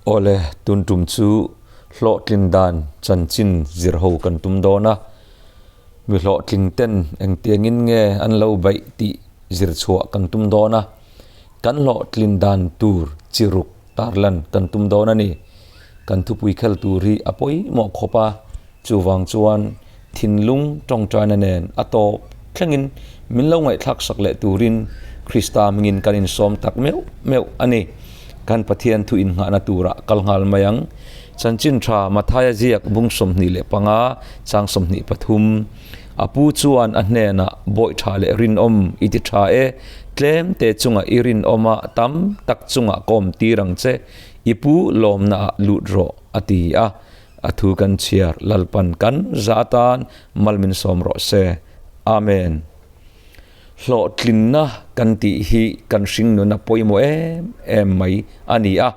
Awle, tun tum chu hlawhtlin dan chanchin zir ho kan tum dawn a, mi hlawhtling ten engtiangin nge an lo baih tih zir chhuah kan tum dawn a, kan hlawhtlin dan tur chi ruk tarlan kan tum dawn a ni. Kan thupui khel tur hi a pawimawh khawp a, chuvang chuan thinlung tawngtaina nen a tawp thlengin min lo ngaihthlak sak leh turin Krista hmingin kan insawm tak meuh meuh a ni. Kan Pathian thu innghahna turah kal nghal mai ang. Chanchin tha Mathaia ziak bung 25, chang 23. A pu chuan a hnenah, Bawi tha leh rinawm i ti tha e, tlem te chungah i rinawm a, tam tak chungah ka awm tir ang che, i pu lawmnaah lut rawh, a ti a. A thu kan chhiar Lalpan kan za atan mal min sawm rawh se. Amen. Hlawhtlinna kan tih hi kan hringnun a pawimawh em em mai a ni a.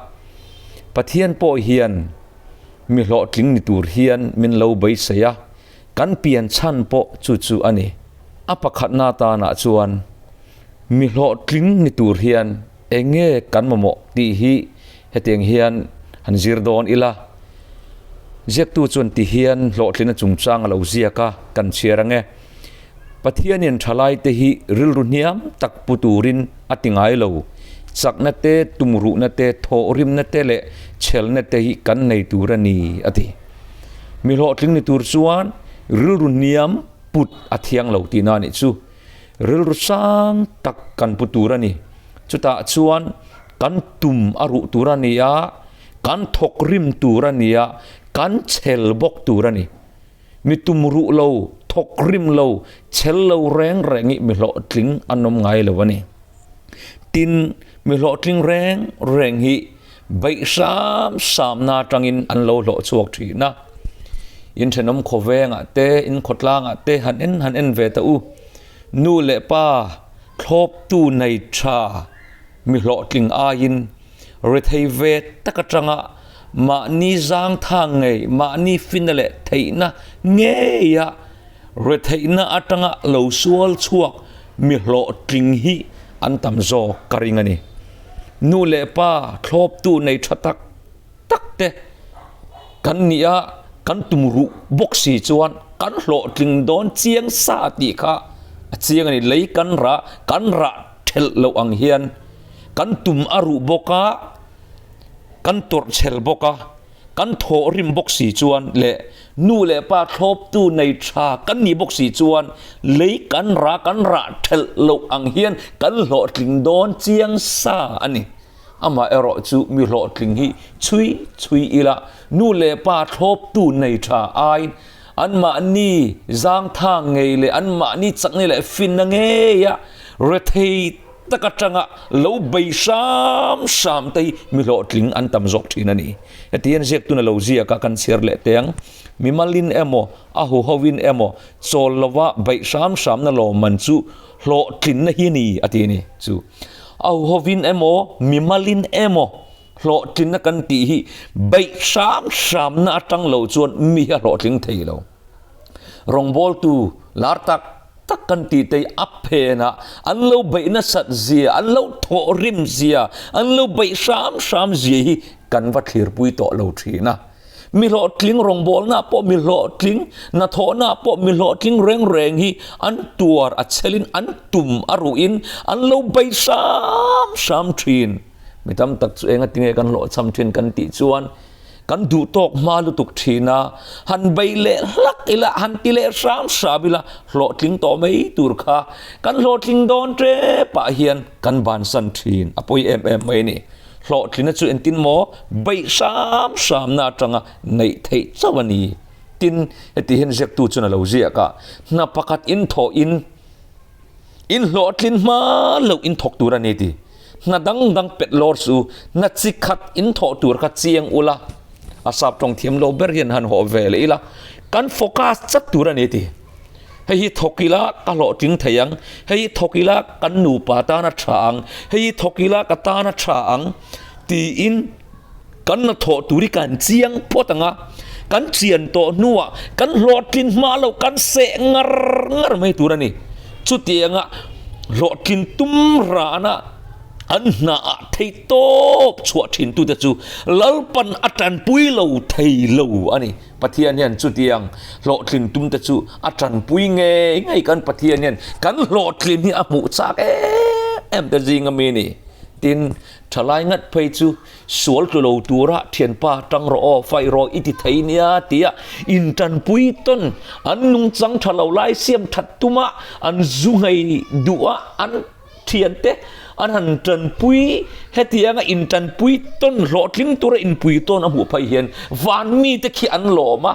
Pathian pawh hian mi hlawhtling ni tur hian min lo beisei a, kan pian chhan pawh chu chu a ni. A pakhatna tanah chuan mi hlawhtling ni tur hian eng nge kan mamawh tih hi hetiang hian han zir dawn ila. Ziaktu chuan ti hian hlawhtlina chungchang a lo ziak a, kan chhiar ang e. Pathianin thalaite hi rilru hniam tak pu turin a ti ngai lo. Chakna te, tumruhna te, thawhrimna te leh chhelna te hi kan nei tur a ni, a ti. Mi hlawhtling ni tur chuan rilru hniam put a thiang lo tihna a nih chu. Rilru sang tak kan pu tur a ni. Chutah chuan kan tum a ruh tur a ni a, kan thawkrim tur a ni a, kan chhel bawk tur a ni. Mi tum ruh lo, thawk rim lo, chhel lo reng reng i mi hlawhtling an awm ngai lo a ni. Tin, mi hlawhtling reng reng hi beih hram hramna atangin an lo hlawh chhuak thin a. In thenawm khawvengah te, in khawtlangah te han en han en ve ta u. Nu leh pa thlawptu nei tha mi hlawhtling aiin rethei ve tak atanga Mahni zangtha ngei, mahni fina leh theihna ngeia retheihna atanga lo sual chhuak mi hlawhtling hi an tam zawk ka ring a ni. Nu leh pa thlawptu nei tha tak tak te kan nih a, kan tum ruh bawk si chuan kan hlawhtling dawn chiang sa tih kha a chiang a ni. Lei kan rah, kan rah thelh loh ang hian kan tum a ruh bawk a. Kan tawrh chhel bawk a, kan thawh rim bawk si chuan leh nu leh pa thlawptu nei tha kan nih bawk si chuan lei kan ra kan rah thelh loh ang hian kan hlawhtling dawn chiang sa a ni. Amaherawh chu mi hlawhtling hi chhui chhui ila nu leh pa thlawptu nei tha aiin anmahni zangtha ngei leh anmahni chakna leh finna ngeia rethei tak atanga lo bei hram hram te hi mi hlawhtling an tam zawk thin a ni. Heti hian ziaktun a lo ziak a, kan chhiar leh teh ang. Mimalin emaw, a huhoin emaw chawl lova beih hram hramna lawmman chu hlawhtlinna hi a ni a ti a ni. Chu a huhoin emaw, mimalin emaw hlawhtlinna kan tih hi beih hram hramna atang lo chuan mi hi a hlawhtling thei lo. Rawngbawltu lar tak tak kan tih te hi a phenah an lo beih nasat zia, an lo thawh rim zia, an lo beih hram hram zia hi kan va thlirpui tawh lo thin a. Mi hlawhtling rawngbawlna pawh mi hlawhtling, hnathawhna pawh mi hlawhtling reng reng hi an tuar a chelin an tum a ruhin an lo beih hram hram thin. Mi tam tak chu enga tinge kan hlawhchham thin kan tih chuan Kan duh tawk hma lutuk thin a, han bei leh hlak ila, han ti leh hram hram ila, hlawhtling tawh mai tur kha kan hlawhtling dawn tepah hian kan bansan thin a pawi em em mai a ni. Hlawhtlina chu entin maw beih hram hramna atanga neih theih chauh a ni. Tin, heti hian ziaktu chuan a lo ziak a, hna pakhat in thawh in, In hlawhtlin hma loh in thawk tur a ni ti. Hna dang dang pet lawr chu hna chi khat in thawh tur kha chiang ula, a sap tawng thiam lo ber hian han hawh ve leh ila, kan focus chat tur a ni ti. Hei hi thawk ila ka hlawhtling thei ang, hei hi thawk ila kan nupa tan a tha ang, hei hi thawk ila ka tan a tha ang tiin kan hna thawh tur hi kan chiang phawt ang a, kan chian tawh hnuah kan hlawhtlin hma loh kan seh ngar ngar mai tur a ni. Chutianga hlawhtlin tum rana An hnaah theihtawp chhuah thintute chu Lalpan a tanpui lo thei lo a ni. Pathian hian chutiang hlawhtlin tumte chu a tanpui ngei ngei kan Pathian hian kan hlawhtlin hi a hmuh chak em em te zing a mi ni. Tin, thalai ngat phei chu sual tlu lo tura thianpa tang rawh aw, faih rawh i ti thei nia tia intanpui tawn an nungchang tha lo lai siam that tuma an zu ngei duh a an Thiante an han tanpui, hetianga intanpui tawn hlawhtling tura inpui tawn a hmuh phei hian van mite khi an lawm a,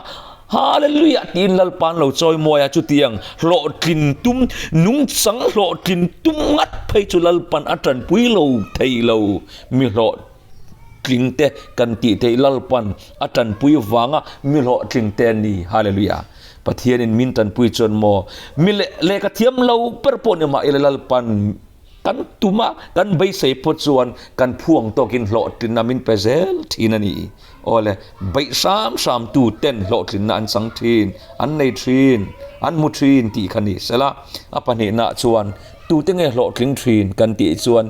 Hallelujah tiin Lalpa an lo chawi mawi a, chutiang hlawhtlin tum, nungchang hlawhtlin tum ngat phei chu Lalpan a tanpui lo thei lo, mi hlawhtling te kan tih theih Lalpan a tanpui vanga mi hlawhtling te an ni, Hallelujah. Pathianin min tanpui chuan maw mi leh lehkha thiam lo ber pawh ni mah ila Lalpan kan tum a, kan beisei pawh chuan kan phuang tawkin hlawhtlinna min pe zel thin a ni. Aw le, beih hram hram tu ten hlawhtlinna an chang thin, an nei thin, an hmu thin tih kha ni sela. A pahnihna chuan tute nge hlawhtling thin kan tih chuan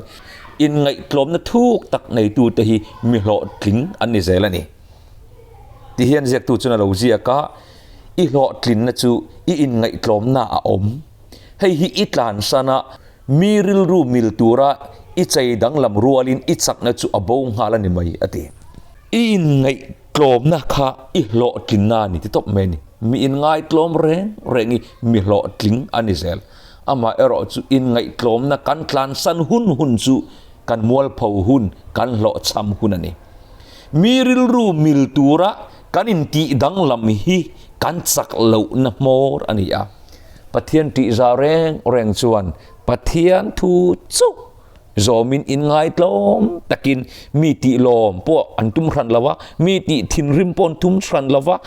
inngaihtlawmna thuk tak neitute hi mi hlawhtling an ni zel a ni. Ti hian ziaktu chuan a lo ziak a, I hlawhtlinna chu i inngaihtlawmna a awm. Hei hi i tlansan a, mi rilru mil tura i chei danglam rualin i chakna chu a bo nghal a ni mai, a ti. I inngaihtlawmna kha i hlawhtlinna a ni ti tawp mai a ni. Mi inngaitlawm reng reng i mi hlawhtling a ni zel. Amaherawh chu inngaihtlawmna kan tlansan hun hun chu kan mualpho hun, kan hlawhchham hun a ni. Mi rilru mil tura kan intih danglam hi kan chak lohna hmawr a ni a. Pathian tihzau reng reng chuan Pathian thu chauh zawmin inngaitlawm takin mi tih lawm pawh an tum hran lo va, mi tih thinrim pawh an tum hran lo va,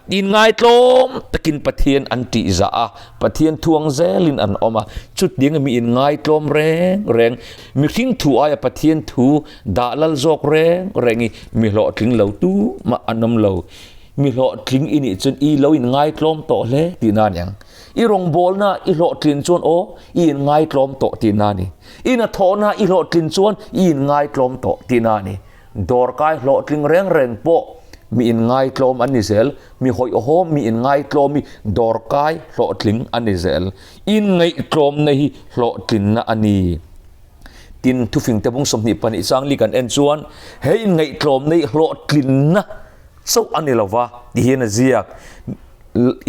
Inngaitlawm takin Pathian an tihzah a, Pathian thuang zelin an awm a. Chutianga mi inngaitlawm reng reng, mihring thu aia Pathian thu dah lal zawk reng reng i mi hlawhtling lo tu mah an awm lo. Mi hlawhtling i nih chuan i lo inngaitlawm tawh hle tihna a ni ang. I rawngbawlna i hlawhtlin chuan aw, i inngaitlawm tawh tihna a ni. I hnathawhna i hlawhtlin chuan i inngaitlawm tawh tihna a ni. Dawrkai hlawhtling reng reng pawh mi inngaitlawm an ni zel, mi hawihhawm mi inngaitlawm hi dawrkai hlawhtling an ni zel. Inngaihtlawmna hi hlawhtlinna a ni. Tin, thufingte bung 22 changli kan en chuan he inngaihtlawmna hi hlawhtlinna chauh a ni lova ti hian a ziak.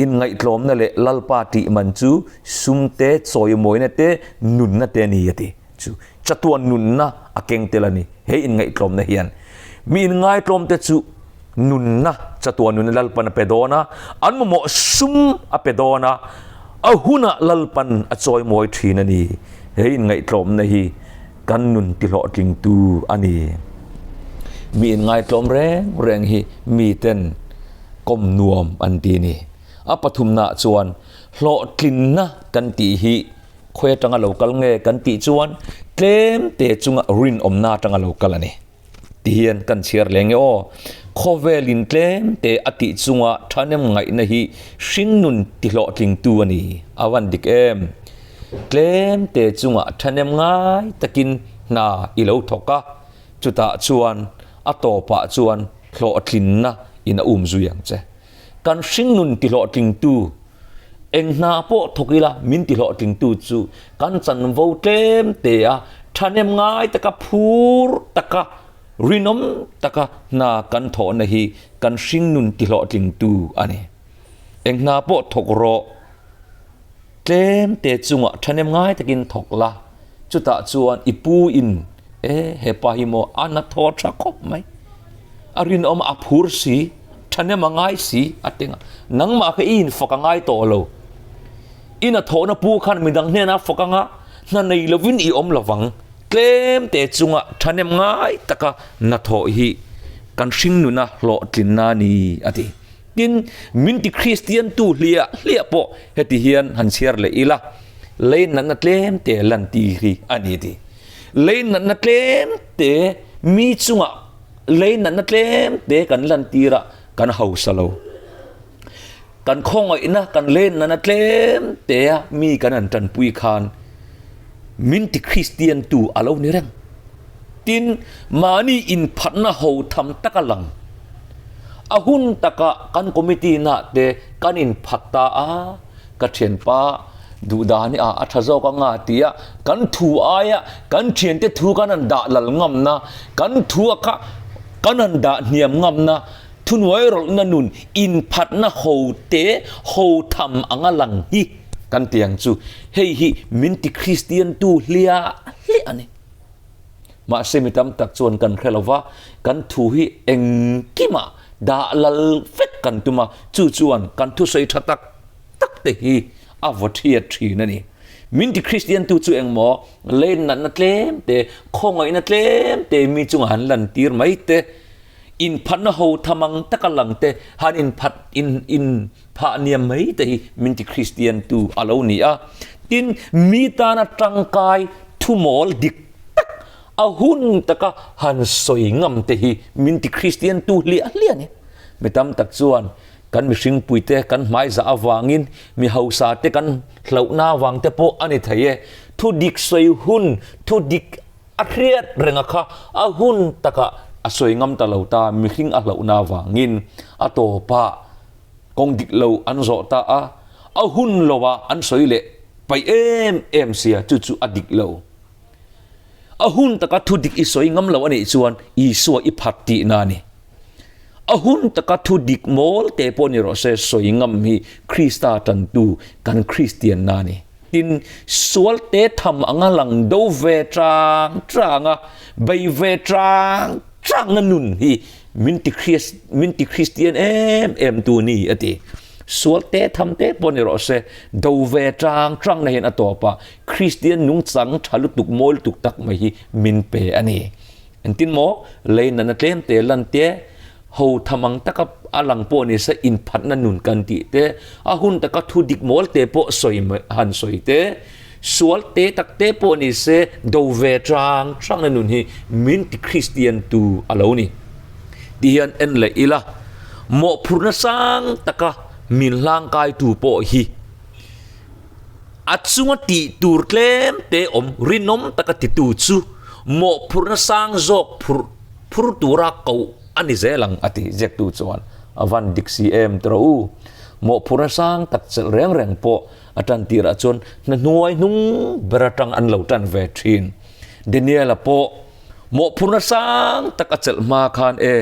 Inngaihtlawmna leh Lalpa tih man chu sum te, chawimawina te, nunna te a ni a ti. Chu chatuan nunna a keng tel a ni. He inngaihtlawmna hian mi inngaitlawmte chu nunna, chatuan nunna Lalpan a pe dawn a, an mamawh sum a pe dawn a, a hunah Lalpan a chawimawi thin a ni. He inngaihtlawmna hi kan nun tihlawhtlingtu a ni. Mi inngaitlawm reng reng hi miten kawm nuam an ti a ni. A pathumnaah chuan hlawhtlinna kan tih hi Khawi atanga lo kal nge kan tih chuan tlem te chunga rinawmna atanga lo kal a ni. Ti hian kan chhiar leh nge aw. Khawvelin tlem te a tih chunga thahnem ngaihna hi hringnun tihlawhtlingtu a ni. A van dik em? Tlem te chunga thahnem ngai takin hna i lo thawk a, chutah chuan a tawpah chuan hlawhtlinna in a um zui ang che. Kan hringnun tihlawhtlingtu eng hna pawh thawk ila min tihlawhtlingtu chu kan chanvo tlem te a, thahnem ngai taka phur taka rinawm taka hna kan thawhna hi kan hringnun tihlawhtlingtu a ni. Eng hna pawh thawk rawh, tlem te chungah thahnem ngai takin thawk la, chutah chuan i pu in E, he pa hi maw a na thaw tha khawp mai. A rinawm a phur si, thahnem a ngai si a teng a. Nangmah kha i infak a ngai tawh lo. I na thawhna pu khan midang hnenah fak anga hna nei lovin i awm lovang. Tlem te chunga thahnem ngai taka na thawh hi kan hringnuna hlawhtlinna a ni a ti. Tin, min ti Kristian tu hliah hliah pawh heti hian han chhiar leh ila, lei natna tlem te lan tir hi a ni a ti. Lei natna tlem te mi chungah lei natna tlem te kan lantir a, kan hausa lo. Kan khawngaihna kan lei natna tlem te a mi kan han tanpui khan min ti Kristian tu a lo ni reng. Tin, mahni inphatna ho tham taka lang. A hun takah kan committee nah te kan inphat ta a, ka thianpa duhdan hi a tha zawk anga tia kan thu aia kan thiante thu kan han dah lal ngamna, kan thu a kha kan han dah hniam ngamna, thunuai rawlhna nun inphatna ho te ho tham anga lang hi kan ti ang chu. Hei hi min ti Kristian tu hliah hliah a ni. Mahse mi tam tak chuan kan hre lo va, kan thu hi engkimah dah lal vek kan tum a, chu chuan kan thusawi tha tak tak te hi a vaw thiat thin a ni. Min ti Kristian tu chu engmaw lei natna tlem te, khawngaihna tlem te mi chungah han lantir mai te, inphatna ho tham ang taka lang te han inphat in in phah niam mai te hi min ti Kristian tu a lo ni a. Tin, mi tana tangkai thumawl dik tak a hun taka han sawi ngam te hi min ti Kristian tu hliah hliah a ni. Mi tam tak chuan kan mihring puite kan hmaizah avangin mi hausa te kan hlauhna avang te pawh a ni thei e. Thu dik sawi hun, thu dik A hriat renga kha a hun takah a sawi ngam ta lo ta, mihring a hlauhna avangin a tawpah kawng dik lo an zawh ta a, a hun lovah an sawi leh paih em em sia, chu chu a dik lo. A hun taka thu dik i sawi ngam lo a nih chuan Isua i phat tihna a ni. A hun taka thu dik mawl te pawh ni rawh se sawi ngam hi Krista tantu kan Kristianna a ni. Tin, sual te tham anga lang do ve chang chang a, bei ve chang chang na nun hi min ti min ti Kristian em em tu ni a ti. Sual te tham te pawh ni rawh se, do ve chang chang na hian a tawp a, Kristian nungchang tha lutuk mawi lutuk tak mai hi min pe a ni. Engtin maw lei nana tlem te lan te, Ho tham ang taka a lang pawh ni se inphatna nun kan tih te, a hun taka thu dik mawl te pawh sawi han sawi te, sual te tak te pawh ni se do ve chang changna nun hi min ti Kristian tu a lo ni. Ti hian en leh ila, mawhphurhna sang taka min hlangkaitu pawh hi a chunga tih tur tlem te awm rinawm taka titu chu mawhphurhna sang zawk phurh phur tura koh a ni zel ang a ti ziaktu chuan a van dik si em tawh u. Mawhphurhna sang tak chelh reng reng pawh a tan tirah chuan hna hnuai hnung ber atang an lo tan ve thin. Daniel-a pawh mawhphurhna sang tak a chelh hma khan e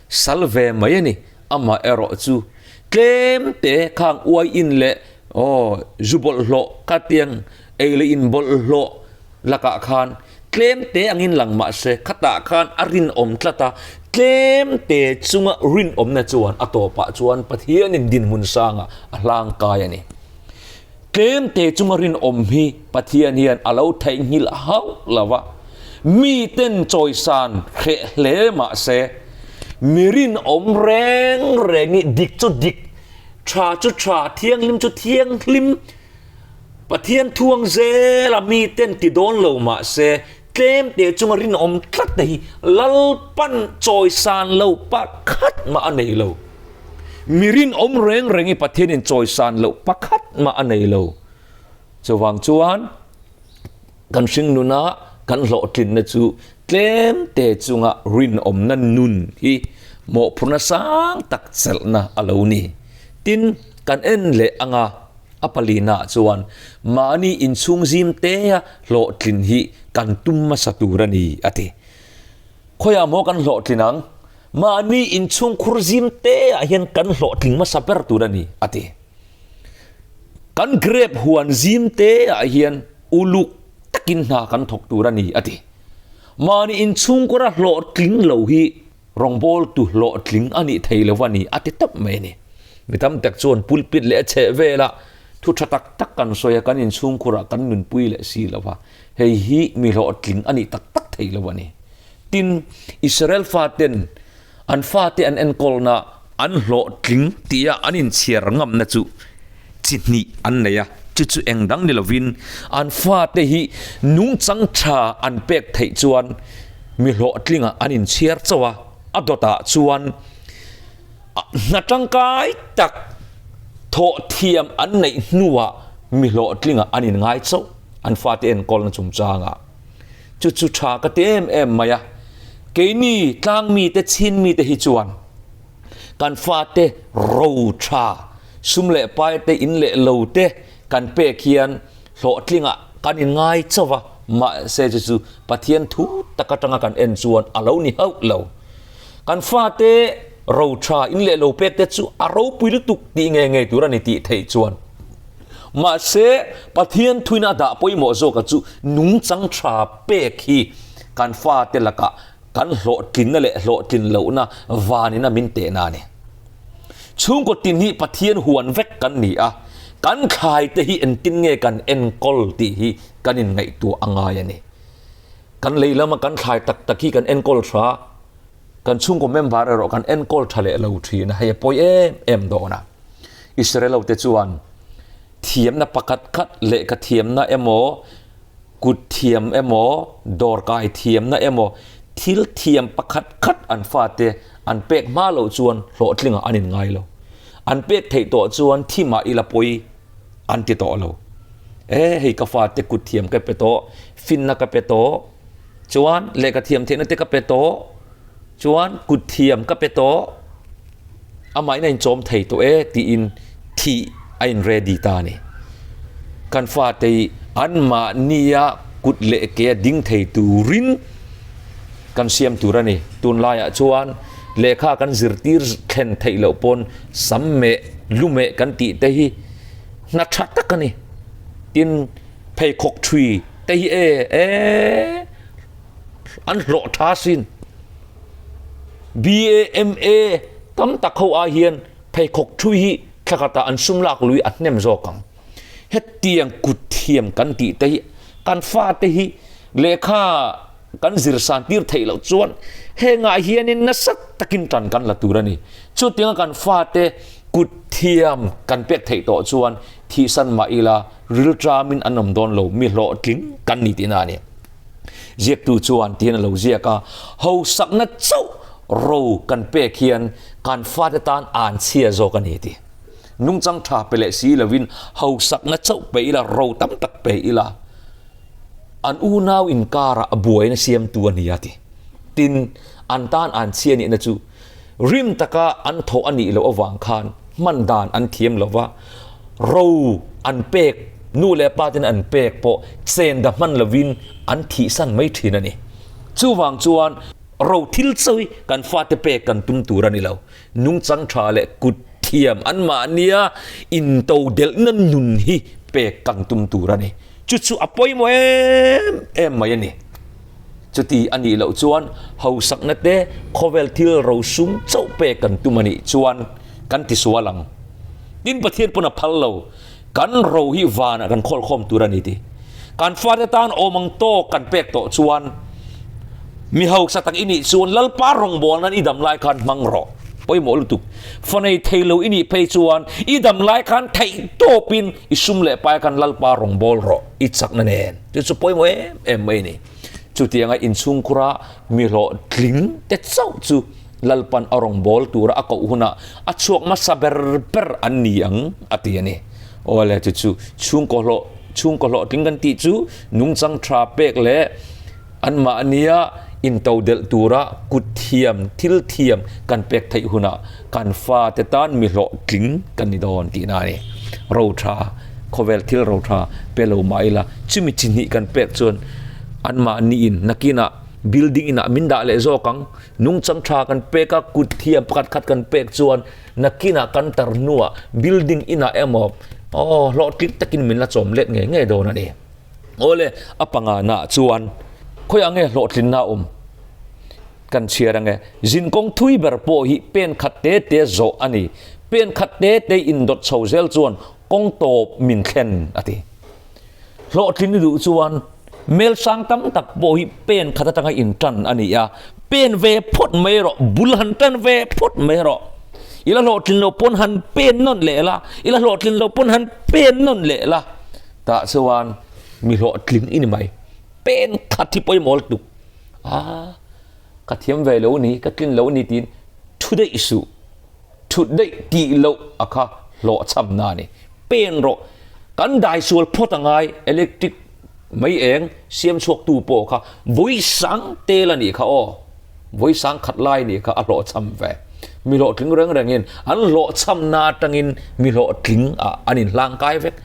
sal ve mai a ni. Amah erawh chu tlem te khang uai in leh aw zu bawlhhlawh ka tiang ei leh in bawlhhlawh lakah khan tlem te angin lang mah se khatah khan a rinawm tlat a, tlem te chunga rinawmna chuan a tawpah chuan Pathianin dinhmun sangah a hlangkai a ni. Tlem te chunga rinawm hi Pathian hian a lo theihnghilh hauh lo va, miten chawisan hreh hle mah se mi rinawm reng reng hi dik chu dik, tha chu tha, thianghlim chu thianghlim, Pathian thuang zela miten ti dawn lo mah se, tlem te chunga rinawm tlat te hi Lalpan chawisan lo pakhat mah a nei lo. Mi rinawm reng reng hi Pathianin chawisan loh pakhat mah a nei lo. Chuvang chuan kan hringnuna kan hlawhtlinna chu tlem te chunga rinawmna nun hi mawhphurhna sang tak chelhna a lo ni. Tin, kan en leh anga. A palina chuan mahni inchhung zim tea hlawhtlin hi kan tum hmasa tur a ni, a ti. Khawiah maw kan hlawhtlin ang? Mahni inchhung khur zim teah hian kan hlawhtling hmasa ber tur a ni, a ti. Kan grape huan zim teah hian uluk takin hna kan thawk tur a ni, a ti. Mahni inchhungkura hlawhtling lo hi Rawngbawltu hlawhtling a nih thei lo a ni, a ti tawp mai a ni. Mi tam tak chuan pulpit leh a chheh velah thu tha tak tak kan sawi a, kan inchhungkhurah kan nunpui leh si lo va, hei hi mi hlawhtling a nih tak tak thei lo a ni. Tin, Israel faten an fate an enkawlna an hlawhtling tia an inchhiar ngamna chu chi hnih an nei a, chu chu eng dang ni lovin an fate hi nungchang tha an pek theih chuan mi hlawhtlingah an inchhiar chauh a, a dawtah chuan hna tangkai tak thawh thiam an neih hnuah mi hlawhtlingah an inngai chauh an fate enkawlna chungchangah. Chu chu tha ka ti em em mai a. Keini tlangmite chinmite hi chuan kan fate ro tha, sum leh pai te, in leh lo te kan pek hian hlawhtlingah kan inngai chauh a, mahse chu chu Pathian thu tak atanga kan en chuan a lo ni hauh lo. Kan fate ro tha, in leh lo pek te chu a ropui lutuk tih ngei ngei tur a ni tih theih chuan. Mahse, Pathian thuina a dah pawimawh zawka chu nungchang tha pek hi kan fate lakah kan hlawhtlinna leh hlawhtlin lohna vanina min tehna a ni. Chhungkaw tin hi Pathian huan vek kan ni a, kan thlaite hi engtin nge kan enkawl tih hi kan inngaihtuah a ngai a ni. Kan lei lama kan thlai tak tak hi kan enkawl tha, kan chhungkaw member erawh kan enkawl tha leh lo thin a, hei a pawi em em dawn a. Israel hote chuan thiamna pakhat khat lehkha thiamna emaw, kut thiam emaw, dawrkai thiamna emaw, thil thiam pakhat khat an fate an pek hma loh chuan hlawhtlingah an inngai lo. An pek theih tawh chuan thi mah ila pawi an ti tawh lo. E hei ka fate kut thiam ka pe tawh, finna ka pe tawh, chuan lehkha thiam theihna te ka pe tawh, chuan kut thiam ka pe tawh, Amahin a inchawm thei tawh e tiin thih a in ready ta a ni. Kan fate hi anmahnia kut leh ke a ding thei turin kan siam tur a ni. Tunlaiah chuan lehkha kan zirtir thlen theih loh pawn sam meh, lu meh kan tih te hi hna tha tak a ni. Tin, pheikhawk thui te hi e e an hlawh tha sin. BAMA tam tak ho ai hian pheikhawk thui hi thla khatah an sum lak lui a hnem zawk ang. Hetiang kut thiam kan tih te hi kan fate hi lehkha kan zir san tir theih loh chuan hengah hianin nasa takin tan kan la tur a ni. Chutianga kan fate kut thiam kan pek theih tawh chuan thihsan mah ila rilṭamin an awm dawn lo mi hlawhtling kan ni tihna a ni. Ziaktu chuan tihian a lo ziak a, Hausakna chauh ro kan pek hian kan fate tan an chhia zawk a ni ti. Nungchang tha pe leh si lovin hausakna chauh pe ila, ro tam tak pe ila, an unau inkarah a buaina siamtu a ni a ti. Tin, an tan an chhia nihna chu rim taka an thawh a nih loh avang khan hman dan an thiam lo va, ro an pek, nu leh pa ten an pek pawh chen da hman lovin an thihsan mai thin a ni. Chuvang chuan ro thil chawi kan fate pek kan tum tur a ni lo. Nungchang tha leh kut thiam anmahnia intodelhna nun hi pek kan tum tur a ni. Chu chu a pawimawh em em mai a ni. Chuti a nih loh chuan hausakna te khawvel thil rosum chauh pek kan tum a nih chuan kan tisual ang. Tin Pathian pawn a phal lo, kan ro hi vanah kan khawlkhawm tur a ni ti. Kan fate tan awm ang tawk kan pek tawh chuan mi hausa tak i nih chuan Lalpa rawngbawlna i dam lai khan hmang rawh. Pawimawh lutuk. Fa nei thei lo i nih phei chuan i dam lai khan theih tawpin i sum leh pai khan Lalpa rawngbâwl rawh i chakna nen. Chu chu pawimawh em em mai a ni. Chutianga inchhungkhura mi hlawhtling te chauh chu Lalpan a rawngbâwl tura a koh hunah a chhuak hmasa ber ber an ni ang a ti a ni. Awle chu chu chhungkaw hlawh chhungkaw hlawhtling kan tih chu nungchang tha pek leh anmahnia intodelh tura kut thiam thil thiam kan pek theih hunah kan fate tan mi hlawhtling kan ni dawn tihna a ni. Ro tha khawvel thil ro tha pe lo mah ila chumi chi hnih kan pek chuan anmahniin nakinah building inah min dah leh zawk ang. Nungchang tha kan pek a, kut thiam pakhat khat kan pek chuan nakinah kan tar hnuah building inah emaw aw hlawhtling takin min la chawm let ngei ngei dawn a ni. Awle, a pangana chuan khawiah nge hlawhtlinna a awm kan chhiar ange. Zinkawng thui ber pawh hi pen khat te te zawh a ni. Pen khat te te indawt chho zel chuan kawng tawp min thlen a ti. Hlawhtlin i duh chuan mel sang tam tak pawh hi pen khat atanga intan a ni a, pen ve phawt mai rawh, bul han tan ve phawt mai rawh. I la hlawhtlin lo pawn han pen nawn leh la, i la hlawhtlin lo pawn han pen nawn leh la, tah chuan mi hlawhtling i ni mai. Pen khat hi pawimawh lutuk. A, ka thiam ve lo ni, ka tlin lo ni tiin thu daih suh. Thut daih tih loh a kha hlawhchhamna a ni. Pen rawh. Kan dai sual phawt a ngai. Electric Mei eng siam chhuaktu pawh kha vawi sang tel a nih kha aw. Vawi sang khat lai nih kha a hlawhchham ve. Mi hlawhtling reng rengin an hlawhchhamna atangin mi hlawhtling ah an inhlangkai vek.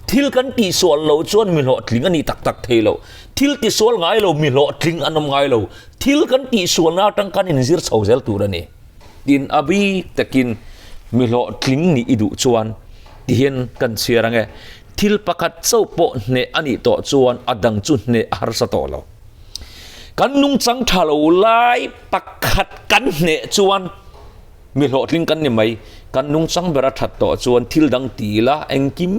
Thil kan tihsual loh chuan mi hlawhtling a nih tak tak thei loh. Thil tisual ngai lo mi hlawhtling an awm ngai lo. Thil kan tihsualna atang kan inzir chho zel tur a ni. Tin, a bik takin mi hlawhtling nih i duh chuan tihian kan chhiar ang e, thil pakhat chauh pawh hneh a nih tawh chuan a dang chu hneh a harsa tawh lo. Kan nungchang tha lo lai pakhat kan hneh chuan mi hlawhtling kan ni mai. Kan nungchang ber a that tawh chuan thil dang ti ila engkim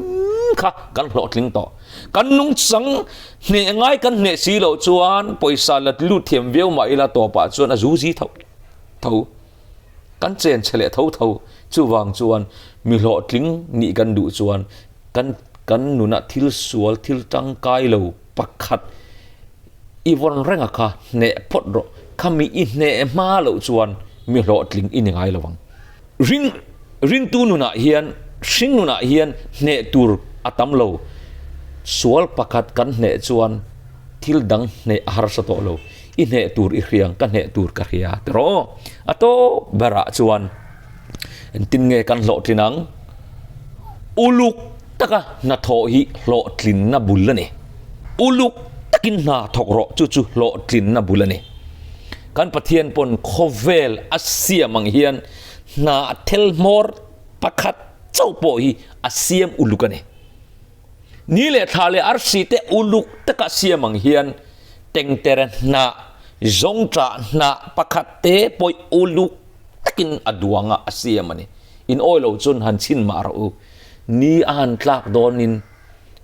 kha kan hlawhtling tawh. Kan nungchang hneh ngai kan hneh si loh chuan pawisa la lut thiam viau mah ila tawpah chuan a zu zi tho tho. Kan chen chhe leh tho tho. Chuvang chuan mi hlawhtling nih kan duh chuan kan kan nunah thil sual thil tangkai lo pakhat i vawn reng a kha hneh phawt rawh. Khami i hneh hma loh chuan mi hlawhtling i ni ngai lo ang. Ring ringtu nunah hian hring nunah hian hneh tur a tam lo. Sual pakhat kan hneh chuan thil dang hneh a harsa tawh lo. I hneh tur i hriang ka hneh tur ka hria tiraw? A tawp berah chuan engtin nge kan hlawhtlin ang? Uluk taka hnathawh hi hlawhtlinna bul a ni. Uluk takin hna thawk rawh chu chu hlawhtlinna bul a ni. Kan Pathian pawn khawvel a siam ang hian hna thel hmawr pakhat chauh pawh hi a siam uluk a ni. Ni leh thla leh arsi te uluk taka siam ang hian tengtere hnah, zawngṭah hnah pakhat te pawih uluk takin a duang a, a siam a ni. In awi lo chuan han chhin mah rawh u. Ni a han tlak dawnin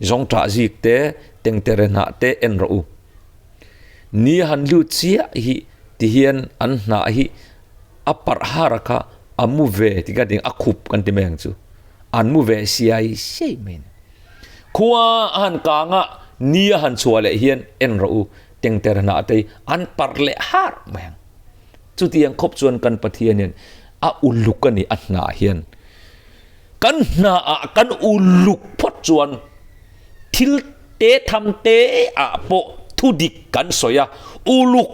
zawngṭah zik te, tengtere hnah te en rawh u. Ni a han lut chiah hi tihian an hnah hi a parh har a kha a mu ve ti ka ti a khup kan ti mai ang chu. An mu ve siai siai mai a ni. Khua a han kang a, ni a han chhuah leh hian en rawh u, tengter hnah te hi an parh leh har mai ang. Chutiang khawp chuan kan Pathian hian a uluk a ni a hnah hian. Kan hnaah kan uluk phawt chuan thil te tham te ah pawh thu dik kan sawi a, uluk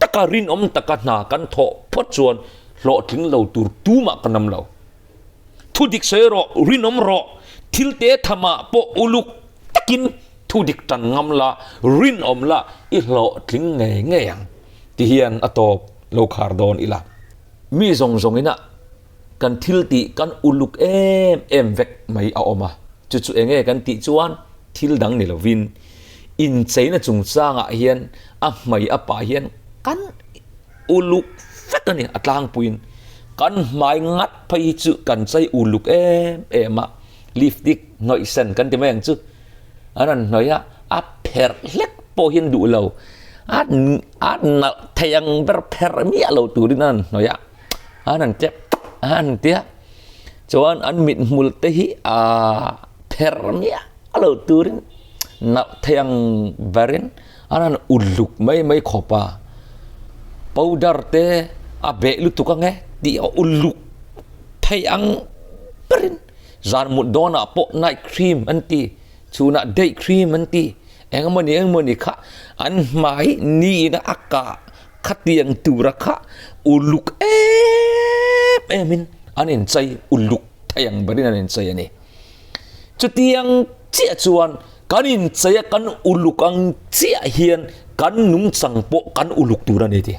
taka rinawm taka hna kan thawh phawt chuan hlawhtling lo tur tumah kan awm lo. Thu dik sawi rawh, rinawm rawh, thil te thamah pawh uluk takin thu dik tan ngam la, rinawm la, i hlawhtling ngei ngei ang ti hian a tawp lo khar dawn ila. Mi zawng zawngin a kan thil tih kan uluk em em vek mai a awm a, chu chu enge kan tih chuan thil dang ni lovin incheina chungchangah hian a hmai a pah hian kan Uluk vek a ni, a tlangpuiin kan hmai ngat phei hi chu kan chei uluk em em a, lipstick hnawih sen kan ti mai ang chu, an rawn hnawih a, a pherh hlek pawh hian duh lo, a a nalh thei ang ber pherh miah lo turin an rawn hnawih a, an rawn tep an rawn ti a, chuan an mithmul te hi aaa pherh miah lo turin nalh thei ang berin. An han uluk mai mai khawp a, powder te a beh lutuk ang e tih a uluk thei ang berin zan mut dawnah pawh night cream an ti, chhunah day cream an ti, eng emawni eng emawni kha an hmai niin a kah khatiang tura kha uluk em em in an inchei uluk thei ang berin an inchei a ni. Chutiang chiah chuan Kan inchei a kan uluk ang chiah hian kan nungchang pawh kan uluk tur a ni ti.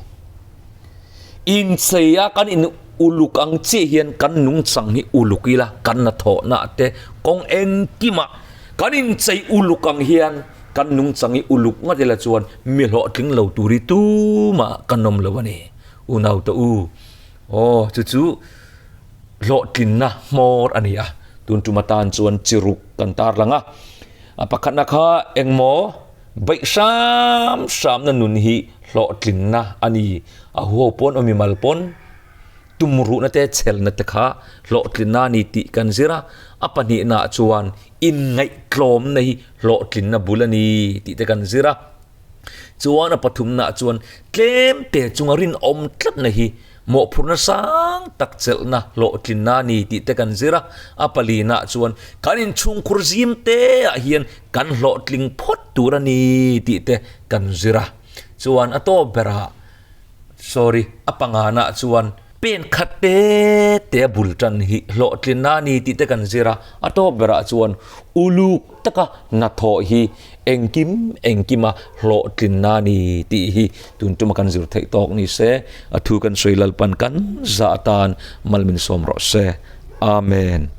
Inchei a kan in uluk ang chiah hian kan nungchang hi uluk ila kan hnathawhna te kawng engkimah kan inchei uluk ang hian kan nungchang hi uluk ngat ila chuan mi hlawhtling lo tur hi tumah kan awm lo a ni. Unau te u, aw chu chu. Hlawhtlinna hmawr a ni a, tun tum atan chuan chi ruk kan tarlang a. A pakhatna kha engmaw beih hram hramna nun hi hlawhtlinna a ni. A huho pawn awmi mal pawn tumruhna te chhelna te kha hlawhtlinna a ni tih kan zir a. A pahnihnaah chuan inngaihtlawmna hi hlawhtlinna bul a ni tih te kan zir a. Chuan a pathumnaah chuan tlemte chunga rinawm tlatna hi. Mawhphurhna sang tak chelhna hlawhtlinna a ni tih te kan zir a, a palinaah chuan kan inchhungkhur zim te ah hian kan hlawhtling phawt tur a ni tih te kan zir a. Chuan a tawp berah, sorry, a panganah chuan pen khat te te a bul tan hi hlawhtlinna a ni tih te kan zir a, a tawp berah chuan uluk taka hnathawh hi Engkim engkima hlawhtlinna a ni tih hi tun tuma kan zir theih tawk ni se, a thu kan sawi Lalpan kan zah atan mal min sawm rawh se. Amen.